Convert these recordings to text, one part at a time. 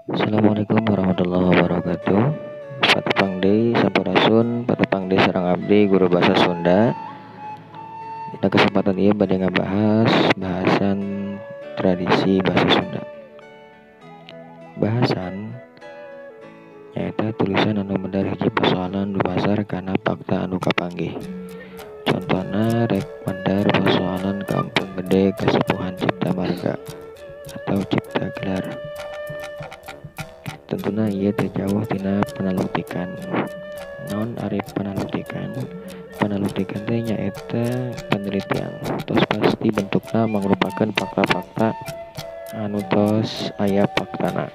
Assalamualaikum warahmatullahi wabarakatuh. Patepang deui sampurasun, patepang deui sareng abdi guru bahasa Sunda. Dina kesempatan ieu bade ngabahas bahasan tradisi bahasa Sunda. Bahasan nyaeta tulisan anu medar hiji persoalan dumasar kana fakta anu kapanggih. Contona rek medar persoalan Kampung Gede Kasepuhan Cipta Marga atau Cipta Gelar. Tentuna ieu teu jauh tina panaluktikan. Naon ari panaluktikan? Panaluktikan teh nyaeta penelitian. Tos pasti bentukna mangrupakeun fakta-fakta anu tos aya faktana,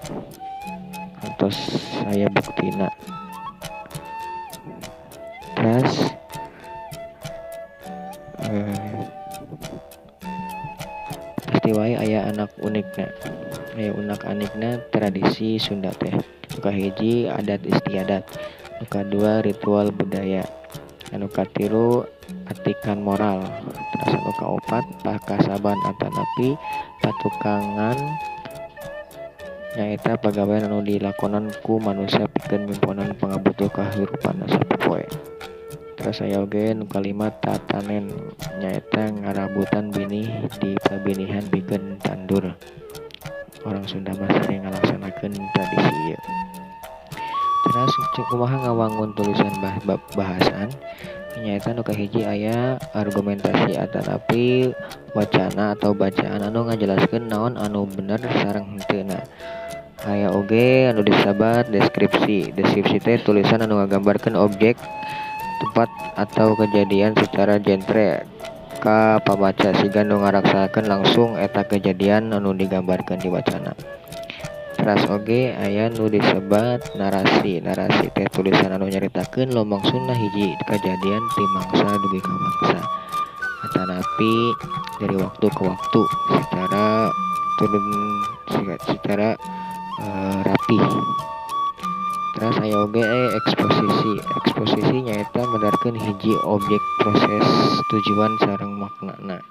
tos aya buktina. Teras pasti wae aya anak unikna. Aya unak anikna tradisi Sunda teh. Nu kahiji adat istiadat, nu kadua ritual budaya, anu katilu atikan moral, terus anu kaopat pakasaban atanapi patukangan nyaeta pagawean anu dilakonan ku manusia pikeun nyumponan pangabutuh kahirupanna sapopoe. Terus aya oge nu kalima tatanen nyaeta ngarabutan binih di pabinihan pikeun tandur. Orang Sunda mah sering ngalaksanakeun tradisi ieu. Terus kumaha ngawangun tulisan bahasan nyaeta nu kahiji aya argumentasi atanapi wacana atau bacaan anu ngajelaskeun naon anu bener sareng henteuna. Aya oge anu disebat deskripsi. Deskripsi teh tulisan anu ngagambarkeun objek, tempat atau kejadian secara jentre ka pamaca siga nu ngarasakeun langsung eta kejadian anu digambarkeun di wacana. Teras oge aya nu disebat narasi. Narasi teh tulisan anu nyaritakeun lumangsungna hiji kejadian ti mangsa dugi ka mangsa atanapi dari waktu ke waktu secara turun secara rapih. Teras aya oge eksposisi. Eksposisi nyaeta medarkeun hiji objek proses tujuan sareng maknana.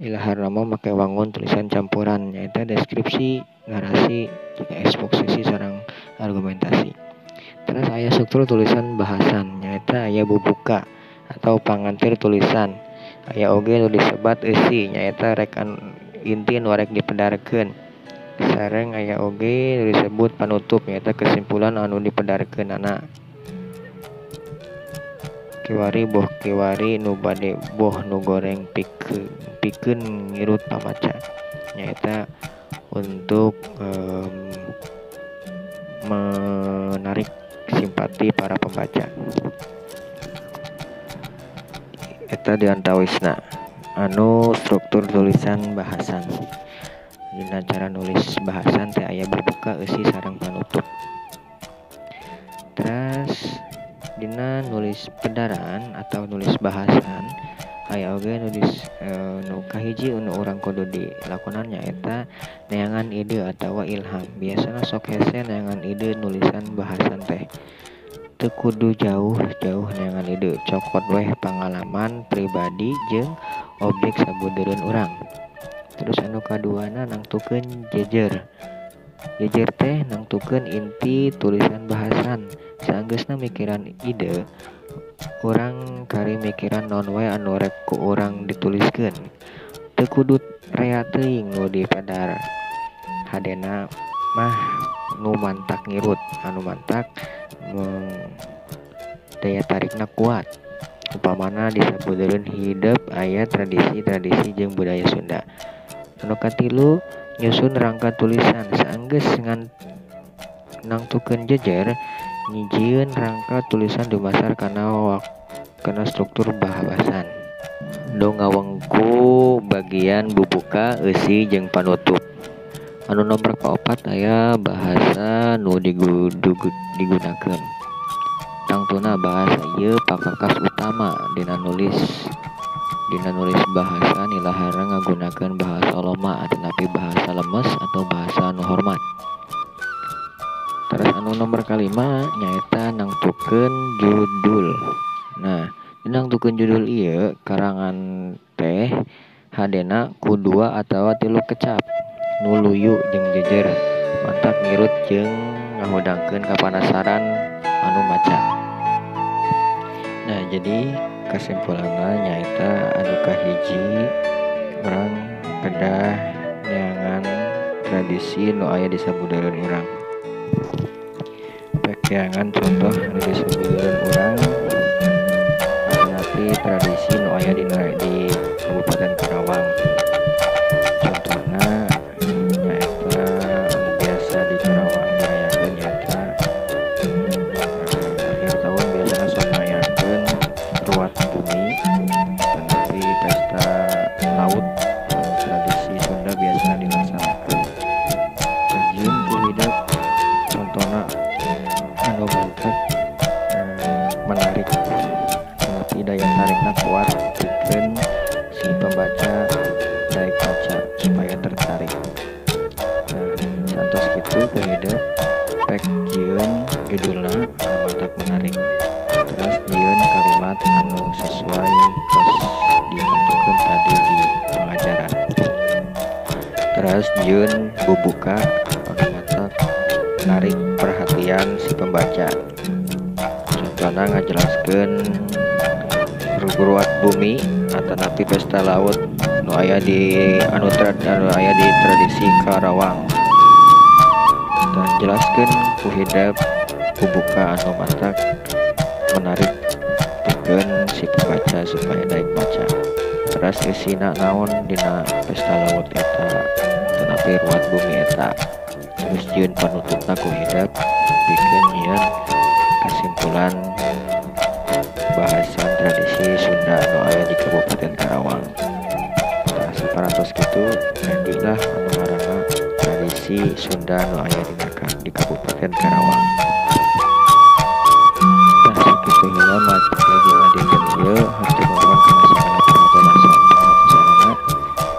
Ilaharna mah make wangun tulisan campuran nyaeta deskripsi, narasi, jeung eksposisi sareng argumentasi. Teras aya struktur tulisan bahasan nyaeta aya bubuka atau pangantir tulisan. Aya oge nu disebat eusi nyaeta rek inti nu rek dipedarkeun. Sareng aya oge nu disebut panutup nyaeta kesimpulan anu dipedarkeunana. Kiwari boh kiwari nu bade boh nu goreng pikeun ngirut pamaca nyaeta untuk menarik simpati para pembaca. Eta diantawisna anu struktur tulisan bahasan. Dina cara nulis bahasan teh aya bubuka eusi sareng panutup. Teras dina nulis pedaran atau nulis bahasan aya oge nulis nu kahiji nu urang kudu dilakonan nyaeta neangan ide atawa ilham. Biasana sok hese neangan ide nulisan bahasan teh. Teu kudu jauh-jauh neangan ide, cokot weh pangalaman pribadi jeung objek sabudeureun urang. Terus anu kaduana nangtukeun jejer. Jejer teh nangtukeun inti tulisan bahasan. Saenggeusna mikiran ide, urang kari mikiran naon wae anu rek ku urang dituliskeun. Teu kudu rea teuing nu dipadar. Hadena mah nu mantak ngirut, anu mantak daya tarikna kuat. Upamana di sabudeureun hidep aya tradisi-tradisi jeung budaya Sunda. Anu katilu nyusun rangka tulisan. Saenggeus ngan nangtukeun jejer, nyijieun rangka tulisan dumasar kana struktur bahasan. Nu ngawengku bagian bubuka, eusi jeung panutup. Anu nomor kaopat aya bahasa nu digunakeun. Tangtuna bahasa ieu pakakas utama dina nulis. Dina nulis bahasa nilaharna ngagunakeun bahasa loma atanapi bahasa lemes atau bahasa anu hormat. Terus anu nomor kalima nyaeta nangtukeun judul. Nah, nangtukeun judul ieu karangan teh hadena ku 2 atawa 3 kecap. nu luyu jeung jejer, matak ngirut jeung ngahudangkeun kapanasaran anu maca. Nah, jadi kesimpulanna nyaeta anu kahiji urang kedah neangan tradisi nu aya di sabudareun urang. Pek neangan contoh anu di sabudareun urang tapi tradisi nu aya di Kabupaten Karawang. Contohna nyaeta anu biasa di Karawang dirayakeun nyaeta akhir tahun biasana sok ngayakeun ruat bumi tapi pesta laut tradisi Sunda biasana dilaksanakeun. Jeung ku hidep contohna anu matak menarik tapi daya tarikna kuat pikeun si pembaca daek maca supaya tertarik. Nah, santos kitu ku hidep pek jieun judulna anu matak menarik. Terus jieun kalimat anu sesuai tos ditentukeun tadi di pengajaran. Terus jieun bubuka anu matak narik perhatian si pembaca. Contohna ngajelaskeun ruat bumi atanapi pesta laut nu aya di anu aya di tradisi Karawang. Dan jelaskeun ku hidep bubuka anu matak menarik pikeun si pembaca supaya daek maca. Terus isina naon dina pesta laut eta atanapi ruat bumi eta. Terus jieun panutupna ku hidep pikeun nyieun kesimpulan bahasan tradisi Sunda anu aya di Kabupaten Karawang. Nah, saparantos kitu ready lah anu ngaranna tradisi Sunda anu aya di Kabupaten Karawang. Nah, sakitu heula materi dina dinten ieu, hatur nuhun kana sagala perhatosan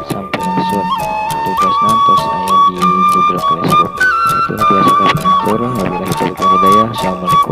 sampurasun. Tugasna tos aya di Google Classroom. Itu nu tiasa kami atur. Wabillahi taufiq wal hidayah. Assalamualaikum.